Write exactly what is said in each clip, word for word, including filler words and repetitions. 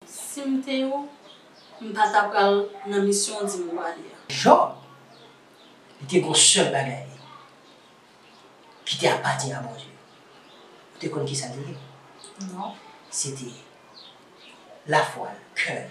Si m te ou, m pa ta pral nan misyon w di m w prale a. Jòb, li te gen yon sèl bagay ki te apatyen a Bondye. Ou te konn kisa l te ye? Non. Se te lafwa l, kè l.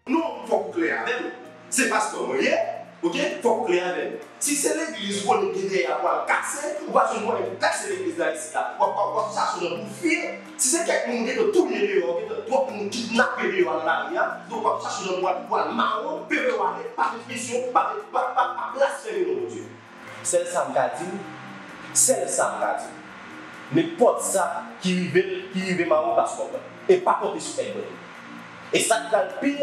Non, fòk ou klè avè m. Se pastè mwen ye, oke? Fòk ou klè avè m. Si se legliz ou konnen gen dèyè a pou al kase, ou pral jwenn mwayen pou kase legliz la isit la. W ap, w ap, w ap chache jan pou file. Si se kèk moun ou gentan touye deyò, ou gentan twòp moun kidnape deyò a nan lari a, donk w ap chache jan pou al, pou al mare w, pere w ale, pa met misyon, pa met, pa, pa, pa blasfeme non Bondye. Sèl sa m ka di w, sèl sa m ka di w, nenpòt sa ki rive l, ki rive mari w, pa sou kont mwen. E pa konte sou èd mwen tou. E sa k pral pi,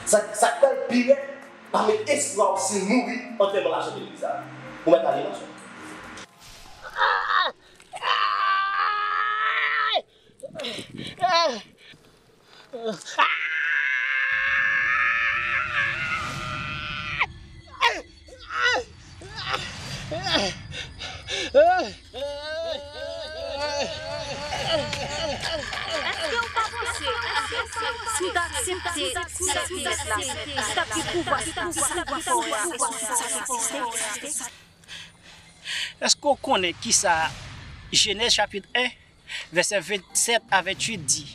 sa, sa k pral pi rèd, pa met espwa w si l mouri, antèman l a chante legliz la. Ou mèt ale, ma sè. Èske w pa panse, si w ta aksepte sèt minèt la, si w ta gen pouvwa, si w ta gen pouvwa, èske w konnen kisa Jenèz chapit en, vèsè vennsèt a venntuit di,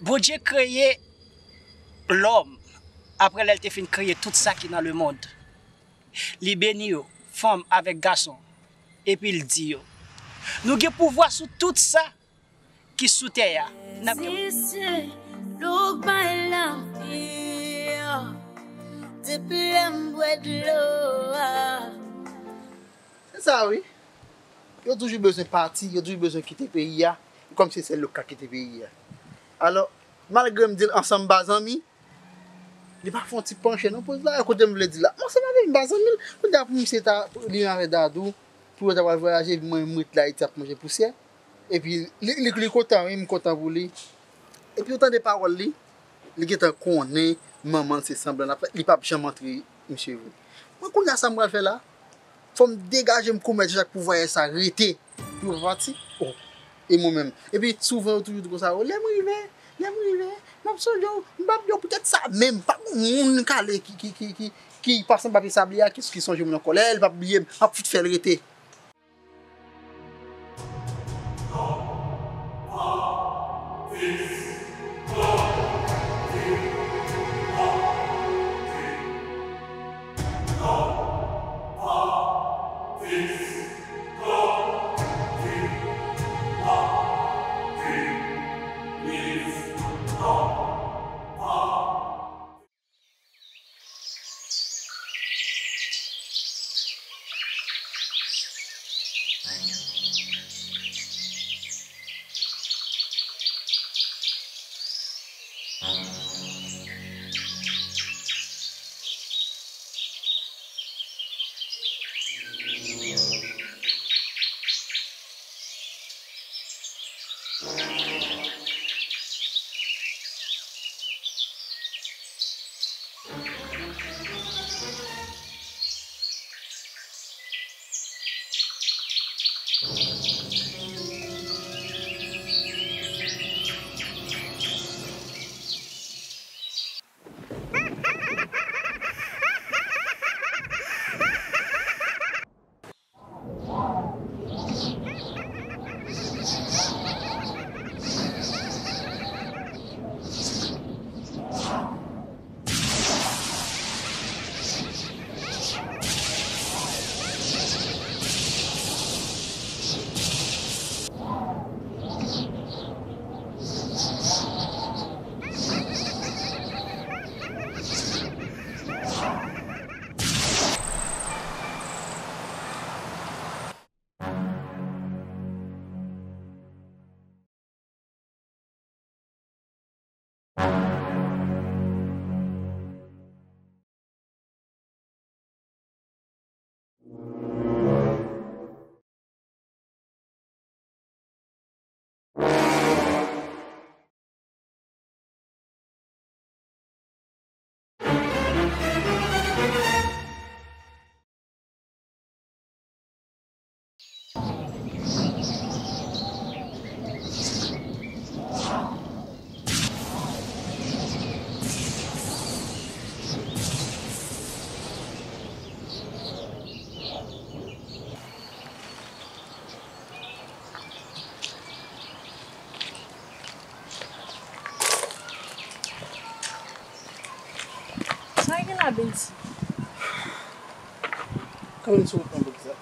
Bondye kreye lòm apre lè l te fin kreye tout sa ki nan lemonn. Li beni yo, fanm avèk gason, epi l di yo, nou gen pouvwa sou tout sa ki sou tè a. N ap gen. Si se dlo k bay lavi, depi lè m bwè dlo a. Se sa wi. Yo toujou bezwen pati, yo toujou bezwen kite peyi a, kòmsi se sèl yo k ka kite peyi a. Alò, malgre m di l ansanm ba zanmi, li pa fè yon ti panche nan poz la, kote m vle di la. M ansanm avè l, m ba zanmi l. Kounye a pou misye ta, li menm avè Dadou, pou yo ta pral vwayaje, epi mwen m ret la, Ayiti ap manje pousyè. Epi li, li, li kontan wi, m kontan pou li. Epi ou tande pawòl li, li gentan konnen manman l se sanblan l ap fè, li p ap janm antre misye vre. Mwen kounye a sa m pral fè la, fò m degaje m kou mèt Jan Jak pou vwayaj sa rete, pou yo pa pati. Oh, e mwen menm. Epi souvan yo toujou di konsa, oh, lè m rive, lè m rive, m ap sonje w, m p ap di w poutèt sa menm, pa gen moun kale ki, ki, ki, ki, ki pase anba pye sable a, ki, ki sonje moun ankò. Lè l p ap bliye m, m ap fout fè l rete. Sa, Bensi? Kòman sou wout mwen poukisa?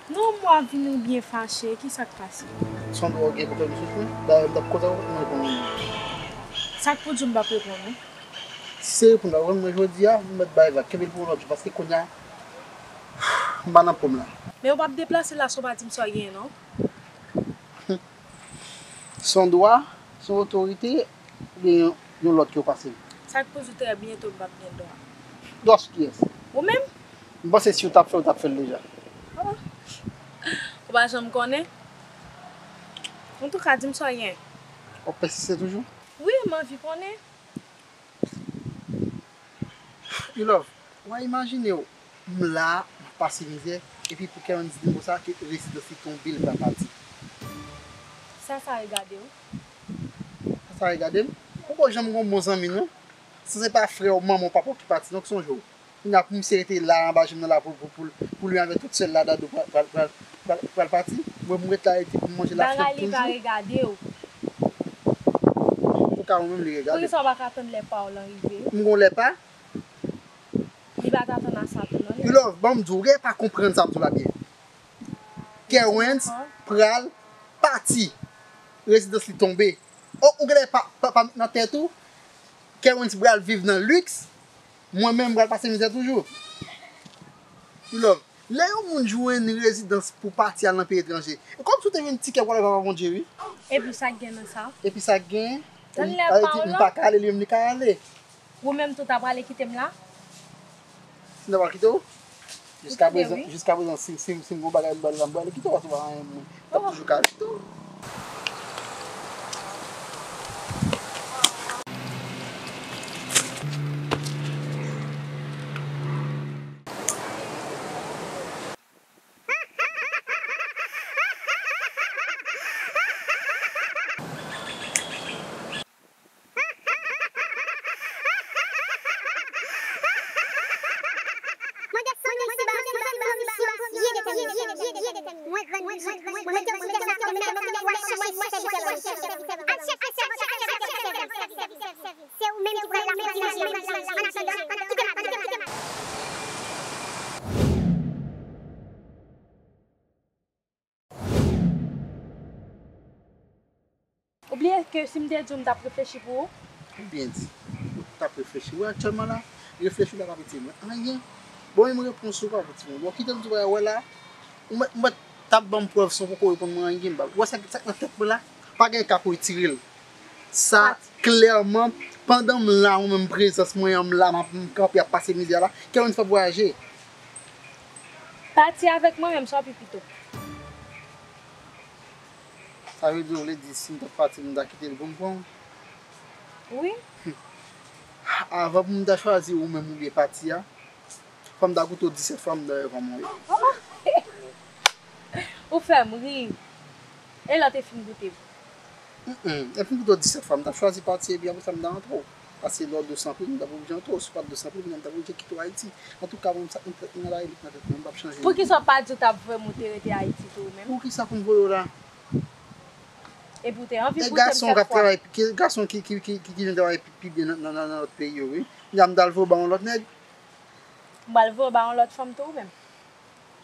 Non, m wè w ap vin byen fache. Kisa k pase? Son dwa w gen pwoblèm sou mwen? Dayè, m t ap koze avè w, mwen reponn ou. Sa k pou di w m p ap reponn ou? Si se reponn w ap reponn mwen jodi a, m mèt bay vag. Kenbe l pou yon lòt jou, paske kounye a, m pa nan pòm la. Men w p ap deplase la san w pa di m sa w gen, non? Se yon dwa, se yon otorite, oubyen yon, yon lòt ke w pase m? Sa k pou di w trè byento m p ap gen dwa? Dwa sou kiyès? Ou menm? M panse si w t ap fè l, w t ap fè l deja. Oh. Ou pa janm konnen? Antouka, di m sa w gen. W ap pèsiste toujou? Wi, m anvi konnen. Ilove, w a imajine w, m la, m ap pase mizè, epi pou Kerens di m konsa ke rezidans li tonbe, l pral pati. Sa sa regade w? Sa sa regade m? Ou poko janm gon bon zanmi, non? Si se pa frè w, manman w, papa w ki pati, non, ki sonje w. Kounye a pou misye rete la anba jim nan la pou, pou, pou, pou li avèk tout sè l la Dadou pral, pral, pral, pral, pral pati. Mwen pou m ret la epi pou m manje lafyèt toujou. Bagay li pa regade w. Antouka ou menm li regade. Poukisa w pa ka tann lè pa w lan rive? M gon lè pa? Li pa t atann a sa tou non. Ilove, ban m di w, ou gen pa konprann sa m di w la byen. Kerens pral pati. Rezidans li tonbe. Oh, ou genlè pa, pa, pa met nan tèt ou. Kerens pral viv nan liks. Mwen menm, m pral pase mizè toujou. Ilove, lè yon moun jwenn rezidans pou pati al nan peyi etranje, e kòmsi w te jwenn tikè pou al wè Papa Bondye, wi. Epi sa k gen nan sa? Epi sa k gen? Tann lè pa w lan. M pa ka ale, li menm li ka ale. Ou menm tou ta prale kite m la? Si m ta pral kite w? Jiska prezan, jiska prezan, si, si, si m gon bagay m ba l la, m prale kite w, paske w pa anyen mwen. M t ap toujou ka kite w. Se ou menm ki pral la pou dirije. An atandan, kite m ale. Ou bliye ke si m te di w m t ap reflechi pou ou? Ou byen di. Ou t ap reflechi. Ou wè aktyèlman la, reflechi w la pa pote mwen anyen. Bon, menm repons ou pa pote mwen. Bon, kite m di w bagay, ou wè la, ou mèt, ou mèt t ap ban m prèv san w poko reponn mwen anyen. Ou wè sa, sa k nan tèt mwen la, pa gen ka pou retire l. Sa, klèman, pandan m la, mwen menm prezans mwen an, m la, m ap, m kanpe, ap pase mizè la, kè w vin fè vwayaje. Pati avèk mwen menm, sa w pi pito. Sa vle di, w vle di, si m t ap pati, m ta kite l pou m pran w? Wi. Avan pou m ta chwazi ou menm oubyen pati a, fò m ta goute w disèt fwa, m ta wè kòman w ye. Oh! Ou fè m ri. E lè w te fin goute m? Mm, mm. Lè m fin goute w disèt fwa, m t ap chwazi pati epi apre sa m t ap antre w. Paske lè w dous anpil, m t ap oblije antre w. Si w pa t dous anpil, kounye a m t ap oblije kite w Ayiti. Antouka, mwen, sa k nan tèt mwen la, e li k nan tèt mwen, m p ap chanje. Poukisa w pa di w t ap voye m ou te rete Ayiti tou ou menm? Poukisa pou m voye w la? Epi w te anvi koute m sèt fwa. E gason k ap travay, ki, gason ki, ki, ki, ki, ki vin travay pi, pi byen nan, nan, nan, nan lòt peyi yo, wi. Kounye a m t al voye w ba yon lòt nèg. M pral voye w ba yon lòt fanm tou ou menm.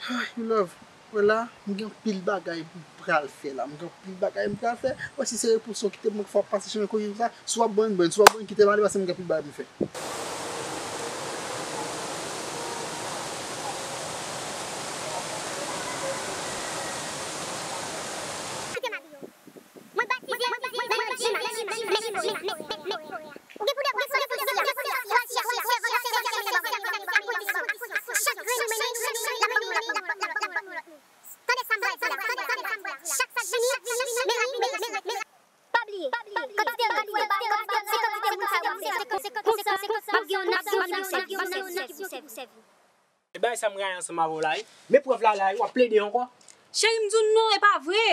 Ah, you love. Wè la, m gen anpil bagay m pral fè la. M gen anpil bagay m pral fè. Wè, si se repons ou kite m, fò w ap pase chemen koze konsa. Si w ap ban m, ban m. Si w ap ban m, kite m ale, paske m gen anpil bagay pou m fè. Mwen batize nan non Jina, Mèsi Florè a. Ou gen pou de, ou gen pou de, ou gen pou de, ou gen pou de, ou gen pou de, ou gen pou de, chak grenn ou mennen, l ap mennen, l ap mennen lòt moun. Tande sa m pral di la, tande sa m pral di la. Chak sa k vini, meri, meri, meri. Pa bliye, kantite moun ki te ba, se kantite moun sa yo m mennen. Konsa, m ap gen yon nasyon sou sèvi. E bagay sa m rayi ansanm avè w la wi. Men prèv la la wi, w ap plede ankò. Cheri, m di w non, e pa vre.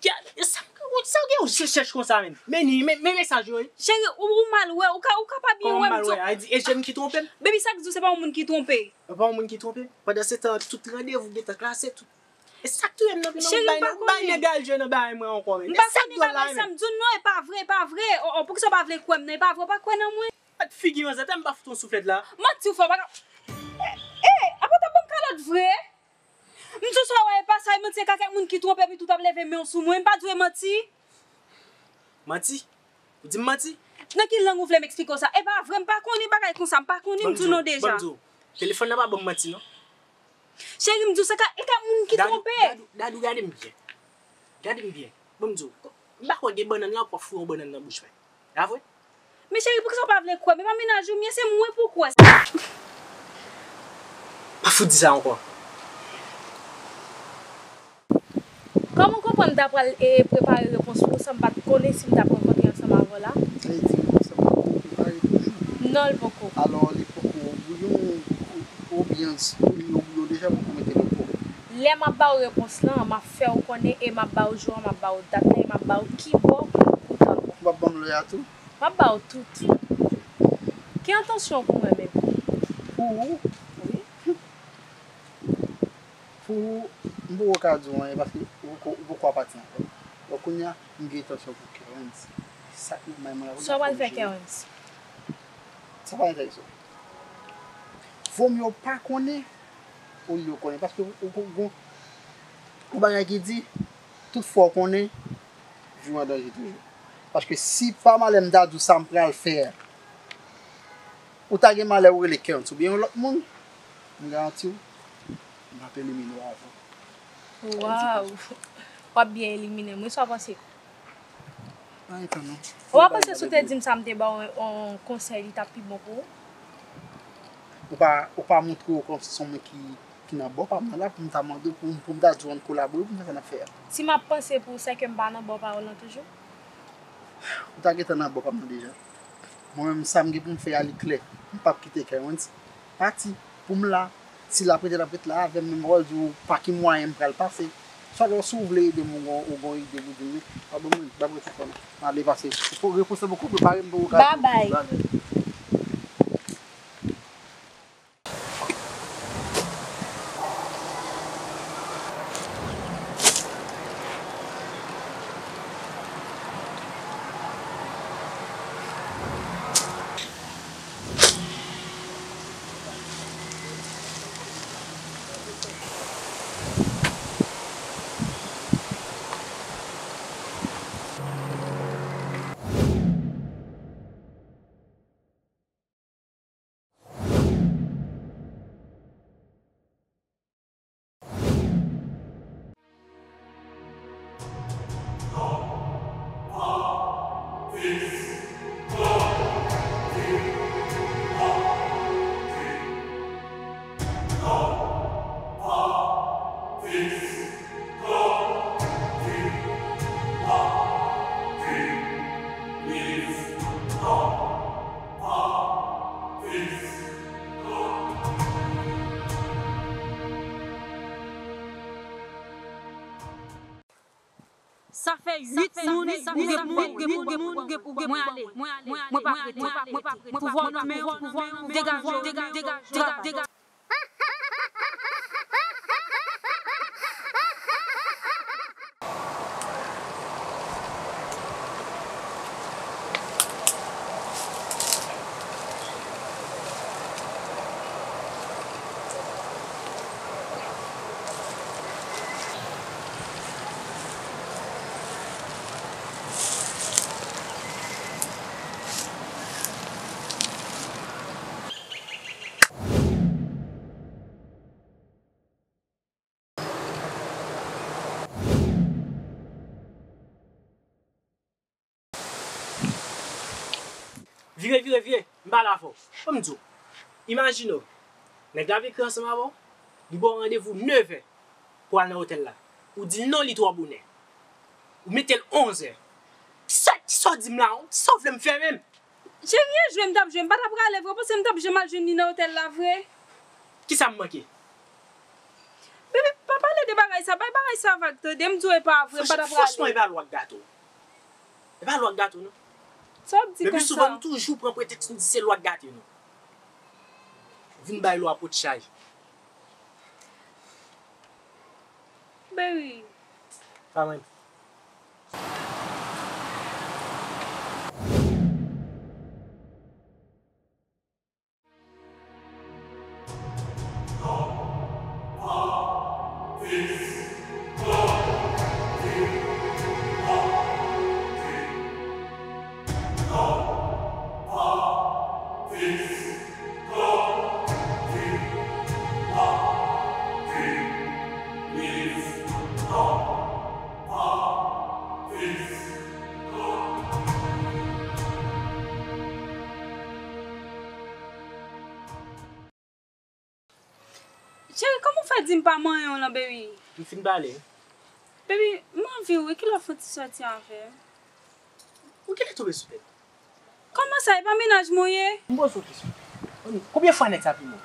Kè, sa, sa w gen yon je chèch konsa menm? Men ni, men, men mesaj yo wi. Cheri, ou, ou mal wè, ou ka, ou ka pa byen wè m. Kòman m mal wè? A di, e je m ki twonpe m? Baby, sa k di w se pa yon moun ki twonpe? E pa yon moun ki twonpe m? Pandan se tan, tout randevou gentan klase, tout. E sa k touye m nan, non, bay nèg al je nan bagay mwen ankò menm. E sa k dwòl la menm? M pa konnen bagay sa, m di w non, e pa vre, e pa vre. O, o, poukisa w pa vle kwè m nan? E pa vre, w pa kwè nan mwen? Figi manzè, tè m pa fout yon souflèt la. Manti ou fè, w pa ka. Eh, eh, apa w t ap ban m kalòt vre? M di w sa w wè e pa sa, e manti, e ka kèk moun ki twonpe epi tou t ap leve men w sou mwen, m pa di w e manti. Manti? Ou di m manti? Nan ki lang ou vle m eksplike w sa? E pa vre, m pa konnen bagay konsa, m pa konnen, m di w non deja. Ban m di w, telefòn nan pa ban m manti non. Cheri, m di w sa ka, e ka moun ki twonpe. Dadou, Dadou, gade m byen. Gade m byen. Ban m di w, m pa kwè gen bannann la, ou pral foure yon bannann nan bouch mwen. A vre? Men cheri, poukisa w pa vle kwè m? E pa mennaj ou m ye, se mwen pou w kwè. Pa fout di sa ankò. Kòman w konprann m ta pral, e, prepare repons pou w san m pa t konnen si m t ap rankontre ansanm avè w la? Sa vle di repons lan poko prepare toujou? Non, l poko. Alò, li poko bouyon, oubyen, bouyon deja poko mete nan po? Lè m ap ba w repons lan, m ap fè w konnen e m ap ba w jou an, m ap ba w dat lan e m ap ba w kibò pou w tann mwen. Ou p ap ban m lè a tou? M ap ba w tout. Ki entansyon w pou mwen menm? Pou ou? Wi. Pou ou, m poko ka di w anyen paske ou poko, ou poko apati ankò. Donk kounye a, m gen entansyon pou Kerens. Sa k nan may mwen la kounye a, fò m jere. Sa w pral fè, Kerens? Sa pa enterese w. Vomye w pa konnen olye w konnen. Paske ou, ou, ou, ou bagay ki di, tout fwa w konnen, vi w an danje toujou. Paske si pa malè m ta di w sa m pral fè a, ou ta gen malè ou rele Kerens oubyen yon lòt moun, m garanti w, m ap elimine w avan. Waw! W ap byen elimine m wi, sa w panse? Pa gen tan non. Ou pa panse si w te di m sa m te ba w yon, yon konsèy, li t ap pi bon pou ou? Ou pa, ou pa montre w kòmsi se yon moun ki, ki nan bò pa m nan la pou m ta mande w, pou, pou m ta di w ann kolabore pou m fè sa n ap fè a. Si m ap panse pou ou, sèke m pa nan bò pa w lan toujou? Ou ta gentan nan bò pa m nan deja. Mwen menm, sa m gen pou m fè a, li klè. M p ap kite Kerens pati. Pou m la, si l ap rete, l ap ret la avè m, men m pral di w pa ki mwayen m pral pase. Swa lè si w vle ede m, ou gon, ou gon ide pou di m wi, pa ban mwen, ba m rete fò m ale pase. Fò repons lan poko prepare, m poko ka di w. Babay. Babay. Sa fè uit moun, uit moun, uit moun, mwen ale, mwen pa rete, mwen pa rete. Pouvwa w nan men w, degaje w, degaje w. Vire, vire, vire, m pale avè w. Ban m di w, imajine w, nèg la ap ekri ansanm avè w, li ba w randevou nevè pou al nan otèl la. Ou di l non, li twò bonè. Ou mete l onzè. Kisa, kisa w di m la, kisa w vle m fè menm? Cheri, e jwe m t ap jwe, m pa t ap prale vre, w panse m t ap janm al jwenn li nan otèl la vre? Kisa m manke? Bebe, pa pale de bagay sa, bay bagay sa vag tande, m di w e pa vre, m pa t ap prale. Franchman, e pa lwa k gate w. E pa lwa k gate w, non. Sa w ap di konsa? Le pli souvan, nou toujou pran pretèks, nou di se lwa k gate nou. Vin bay lwa potchay. Bebe. Pa mwen. Di m pa manyen w non, baby. M fin pale. Baby, m anvi w wi, kilè w fè yon ti sòti avè m? Ou genlè tonbe sou tèt. Kòman sa, e pa mennaj mwen w ye? M poze w kesyon. Konbyen fwa nèg sa pime w?